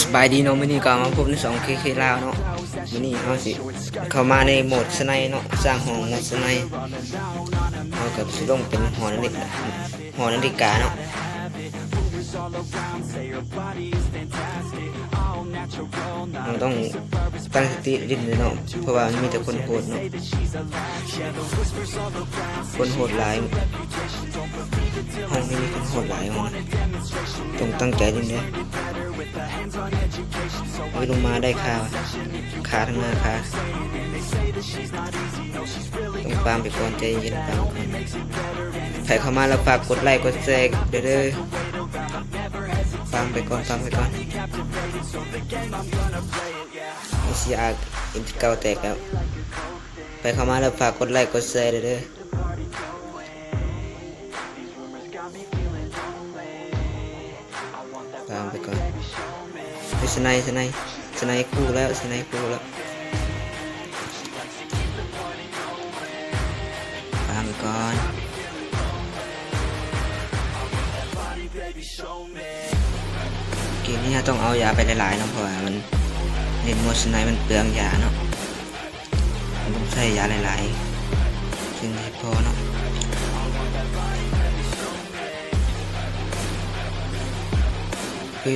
ສະບາຍດີເນາະ, ມື້ນີ້ກໍມາພົບໃນຊ່ອງເຄເຄລາວເນາະ. ມື້ນີ້ເຮົາຊິເຂົ້າມາໃນໂໝດສະໄນເນາະ, ສ້າງຫ້ອງໂໝດສະໄນ. ເຮົາກໍຊິລົງເປັນຫໍນາລິ ຫໍນາລິກາເນາະ. ເຮົາຕ້ອງຕັ້ງສະຕິຫຼິ້ນເດີເນາະ, ເພາະວ່າມັນມີແຕ່ຄົນໂຫດເນາະ, ຄົນໂຫດຫຼາຍ. ຫ້ອງນີ້ມີຄົນໂຫດຫຼາຍ, ຫ້ອງນີ້ຕ້ອງຕັ້ງໃຈຫຼິ້ນເດີ. ເອີ ລົງມາໄດ້ຄາ ຄາທາງໜ້າຄາ. ຕ້ອງຟາມໄປກ່ອນ, ໃຈເຢັນໆ ຟາມໄປກ່ອນ. ໃຜເຂົ້າມາແລ້ວຝາກກົດໄລກົດແຊເດີ, ຟາມໄປກ່ອນ ຟາມໄປກ່ອນ. ເອຊອາ ເອັມເກົ້າ ແຕກແລ້ວ. ໃຜເຂົ້າມາແລ້ວຝາກກົດໄລກົດແຊເດີ. ຕາມໄປກ່ອນ. ເຮີ້ຍ ສະໄນ ສະໄນ ສະໄນຄູ່ແລ້ວ ສະໄນຄູ່ແລ້ວ. ຕາມໄປກ່ອນ. ເກມນີ້ເຮົາຕ້ອງເອົາຢາໄປຫຼາຍໆເນາະ ເພາະວ່າມັນ ເຫຼັ້ນໂໝດສະໄນມັນເປືອງຢາເນາະ. ຕ້ອງໃຊ້ຢາຫຼາຍໆ ຈຶ່ງຊິພໍເນາະ. ຄື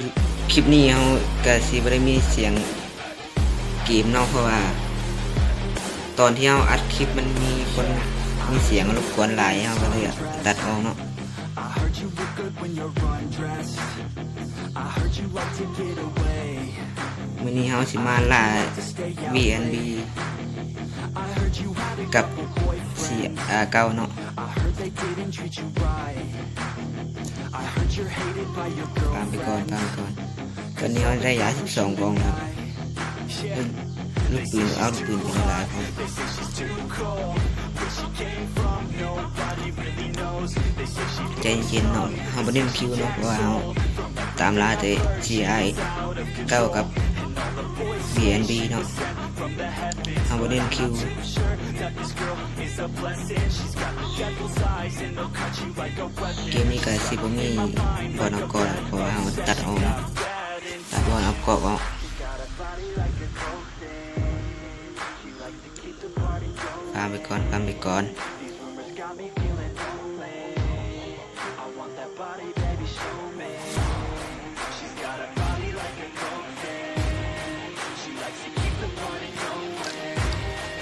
ຄລິບນີ້ເຮົາກະຊິບໍ່ໄດ້ມີສຽງເກມເນາະ ເພາະວ່າຕອນທີ່ເຮົາອັດຄລິບມັນມີຄົນ ມີສຽງລົບກວນຫຼາຍ ເຮົາກະເລີຍຕັດອອກເນາະ. ມື້ນີ້ເຮົາຊິມາລ່າ ບີເອັນບີ ກັບ ຊີອາເກົ້າເນາະ. ຕາມໄປກ່ອນ ຕາມໄປກ່ອນ. ຕອນນີ້ເຮົາໄດ້ຢາສິບສອງກ່ອງແລ້ວ. ເອີ ລູກປືນ ເອົາລູກປືນໄປຫຼາຍໆ ໃຈເຢັນໆເນາະ, ເຮົາບໍ່ເນັ້ນຄິວເນາະ ເພາະວ່າເຮົາຕາມລ່າແຕ່ ຊີອາເກົ້າ ກັບ ບີເອັນບີ ເນາະ, ເຮົາບໍ່ເນັ້ນຄິວ. ເກມນີ້ກະຊິບໍ່ມີບ່ອນເອົາເກາະ ເພາະວ່າເຮົາຕັດອອກເນາະ, ຕັດບ່ອນເອົາເກາະອອກ. ຟາມໄປກ່ອນ ຟາມໄປກ່ອນ.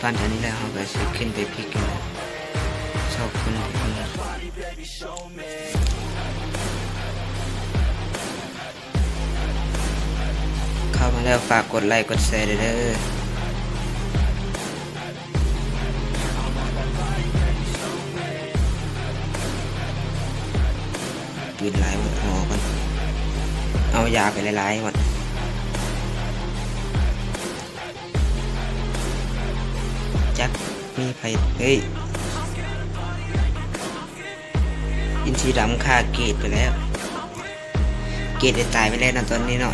ຟັນອັນນີ້ແລ້ວ ເຮົາກະຊິຂຶ້ນໄປພິກຢູ່ຊອກຄົນ. ເຂົ້າມາແລ້ວຝາກກົດໄລກົດແຊເດີ. ປືນຫຼາຍໝົດ ເອົາອອກກ່ອນ, ເອົາຢາໄປຫຼາຍໆໝົດ. ຈັກມີໃຜ ເອີຍ ອິນຊີດຳຂ້າເກດໄປແລ້ວ, ເກດໄດ້ຕາຍໄປແລ້ວເນາະ ຕອນນີ້ເນາະ.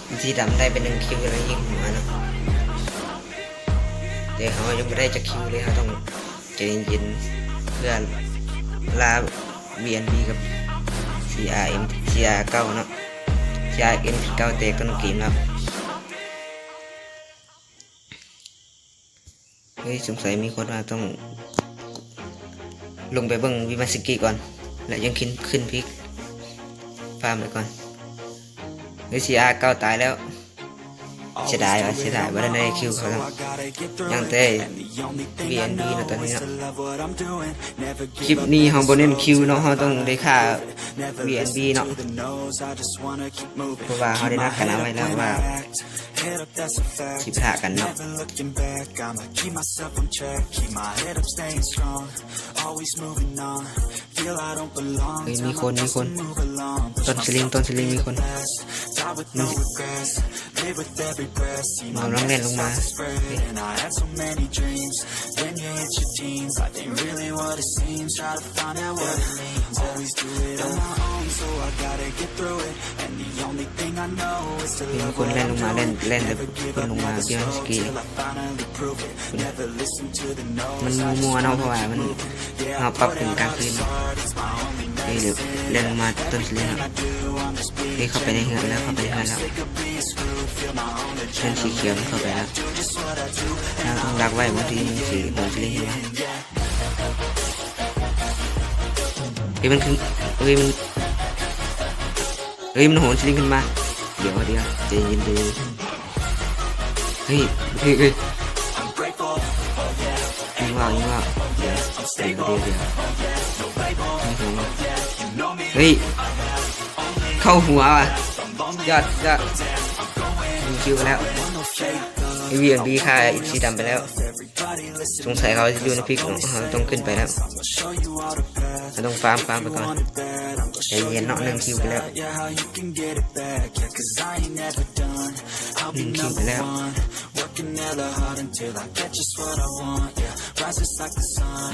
ອິນຊີດຳໄດ້ໄປໜຶ່ງຄິວແລ້ວ ຍິງຫົວເນາະ, ແຕ່ເຮົາຍັງບໍ່ໄດ້ຈັກຄິວເລີຍ. ເຮົາຕ້ອງໃຈເຢັນໆ ເພື່ອລ່າ ບີເອັນບີ ກັບ ຊີອາເອັມ ຊີອາເກົ້າເນາະ, ຊີອາເອັມເກົ້າແຕກຕົ້ນເກມແລ້ວ. ເຮີ້ຍ ສົງໄສມີຄົນວ່າຕ້ອງລົງໄປເບິ່ງວິມາສະກິກ່ອນ ແລ້ວຍັງຂຶ້ນ ຂຶ້ນພິກ. ຟາມໄປກ່ອນ. ເຮີ້ຍ ຊີອາເກົ້າຕາຍແລ້ວ. ເສຍດາຍວ່າ ເສຍດາຍ ບໍ່ໄດ້ ໄດ້ຄິວເຂົາຊ້ຳ, ຍັງແຕ່ ບີເອັນບີ ເນາະ ຕອນນີ້ເນາະ. ຄລິບນີ້ເຮົາບໍ່ເນັ້ນຄິວເນາະ, ເຮົາຕ້ອງໄດ້ຂ້າ ບີເອັນບີ ເນາະ, ເພາະວ່າເຮົາໄດ້ນັດກັນເອົາໄວ້ແລ້ວວ່າ ຊິປະທະກັນເນາະ. ເຮີ້ຍ ມີຄົນ ມີຄົນ, ຕົ້ນສະລິງ ຕົ້ນສະລິງ ມີຄົນ. ມັນກຳລັງແລ່ນລົງມາ. ມີຄົນແລ່ນລົງມາ ແລ່ນ ແລ່ນແຕ່ເພິ່ນລົງມາ ເປັນສະກີ ມັນມົວໆເນາະ, ເພາະວ່າມັນ ເຮົາປັບເປັນກາງຄືນ. ນີ້ ແລ່ນມາຕົ້ນສະລິງແລ້ວ. ນີ້ເຂົ້າໄປໃນເຮືອນແລ້ວ ເຂົ້າໄປໃນເຮືອນແລ້ວ. ເຮືອນສີຂຽວນີ້ເຂົ້າໄປແລ້ວ. ເຮົາຕ້ອງດັກໄວ້ ບາງທີມັນຊິໂຫນສະລິງຂຶ້ນມາ. ເຮີ້ຍ ມັນຂຶ້ນ ເຮີ້ຍ ມັນ ເຮີ້ຍ ມັນໂຫນສະລິງຂຶ້ນມາ. ດຽວ ດຽວ ໃຈເຢັນ ໃຈເຢັນ. ເຮີ້ຍ ເຮີ້ຍ ເຮີ້ຍ ຍິງວ່າວ ຍິງວ່າວ. ດຽວ ດຽວ ດຽວ ດຽວ ເຮີ້ຍ ເຂົ້າຫົວວ່ະ. ຍອດ ຍອດ ຍິງຄິວໄປແລ້ວ. ເອວີເອັມບີຂ້າອິນຊີດຳໄປແລ້ວ. ສົງໄສເຂົາຈະຢູ່ໃນພິກເນາະ. ເຮົາຕ້ອງຂຶ້ນໄປແລ້ວ. ເຮົາຕ້ອງຟາມ ຟາມໄປກ່ອນ. ໃຈເຢັນເນາະ ໜຶ່ງຄິວໄປແລ້ວ. ໜຶ່ງຄິວໄປແລ້ວ.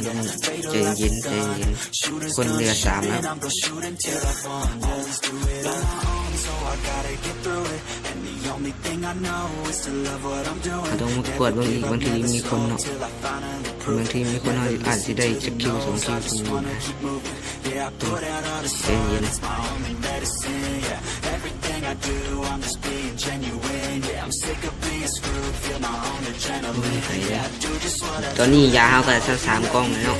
ໃຈເຢັນ ໃຈເຢັນ. ຄົນເຫຼືອສາມແລ້ວ. ເຮົາຕ້ອງມາກວດເບິ່ງອີກ ບາງທີມີຄົນເນາະ. ບາງທີມີຄົນ ເຮົາອາດຊິໄດ້ຈັກຄິວ ສອງຄິວ ເທົ່ານັ້ນນະ. ໃຈເຢັນ. ຕອນນີ້ຢາເຮົາກໍຊາວສາມກ່ອງແລ້ວເນາະ.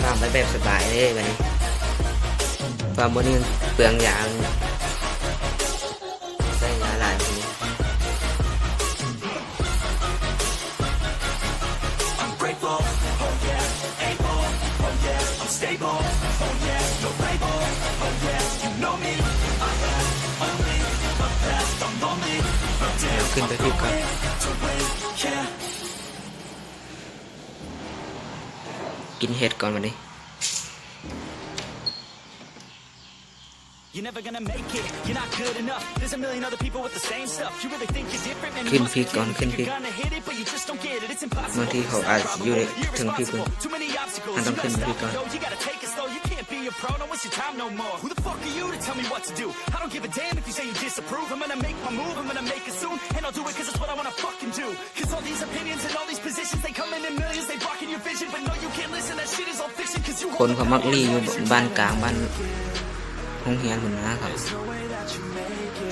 ວາງໄປແບບສະບາຍເລີຍບາດນີ້ ວ່າບໍ່ໄດ້ເປືອງຢາ ໃຊ້ຢາຫຼາຍ. ຂຶ້ນໄປພິກກ່ອນ. ກິນເຫັດກ່ອນບາດນີ້. You're never gonna make it, you're not good enough. There's a million other people with the same stuff. You really think you're different, man, you must be kidding. Think you're gonna hit it, but you just don't get it. It's impossible. ບາງທີເຂົາອາດຢູ່ເທິງພິກພຸ້ນ. Too many obstacles. You gotta stop it, yo. You gotta take it slow. You can't be a pro, don't waste your time no more. Who the fuck are you to tell me what to do? I don't give a damn if you say you disapprove. I'm gonna make my move, I'm gonna make it soon. And I'll do it 'cause it's what I wanna fucking do. ຄົນເຂົາມັກລີ້ຢູ່ບ້ານກາງ ບ້ານໂຮງຮຽນພຸ້ນນະ. ເຂົາ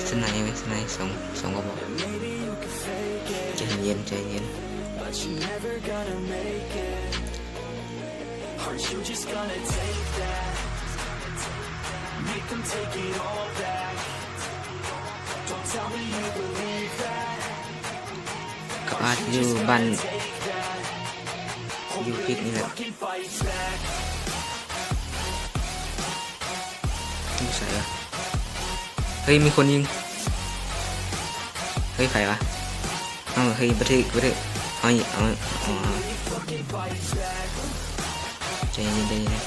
ສະໄນໄວ້ ສະໄນສອງ ສອງກະບອກ. ໃຈເຢັນ ໃຈເຢັນ. ເຂົາອາດຢູ່ບ້ານ ຢູ່ພິກນີ້ແຫຼະ. ຢູ່ໃສວະ? ເຮີ້ຍ ມີຄົນຍິງ. ເຮີ້ຍ ໃຜວະ? ເອົາ ເຮີ້ຍ ບໍ່ຖືກ ບໍ່ຖືກ. ເອົາ ເອົາ ເອົາ ໃຈເຢັນ ໃຈເຢັນ.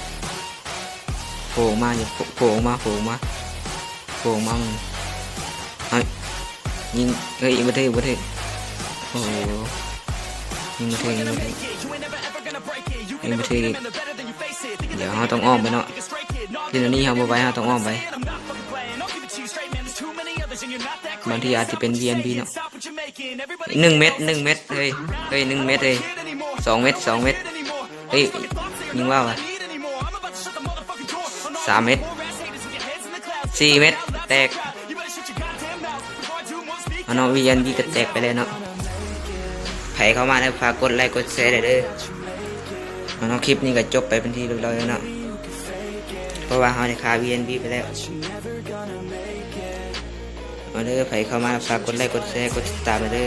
ໂຜອອກມາ ໂຜ ໂຜອອກມາ ໂຜອອກມາ ໂຜອອກມາ. ເອົາ ຍິງ ເອີຍ ບໍ່ຖືກ ບໍ່ຖືກ. ໂອ້ໂຫ ຍິງບໍ່ຖືກ ຍິງບໍ່ຖືກ ຍິງບໍ່ຖືກ. ດຽວເຮົາຕ້ອງອ້ອມໄປເນາະ. ທີ່ນີ້ເຮົາບໍ່ໄຫວ ເຮົາຕ້ອງອ້ອມໄປ. ບາງທີອາດຈະເປັນ ບີເອັນບີ ເນາະ. ໜຶ່ງເມັດ ໜຶ່ງເມັດ ເຮີ້ຍ ເຮີ້ຍ ໜຶ່ງເມັດ ເຮີ້ຍ ສອງເມັດ ສອງເມັດ. ເຮີ້ຍ ຍິງວ່າວະ. ສາມເມັດ ສີ່ເມັດ ແຕກ. ເອົາເນາະ ວີເອັນບີ ກໍແຕກໄປແລ້ວເນາະ. ໃຜເຂົ້າມາແລ້ວ ຝາກກົດໄລກົດແຊໄດ້ເດີ. ເອົາເນາະ ຄລິບນີ້ກໍຈົບໄປເປັນທີ່ຮຽບຮ້ອຍແລ້ວເນາະ. ເພາະວ່າເຮົາໄດ້ຂ້າ ວີເອັນບີ ໄປແລ້ວ. ມາເດີ ໃຜເຂົ້າມາ ຝາກກົດໄລກົດແຊ ກົດຕິດຕາມໄດ້ເດີ.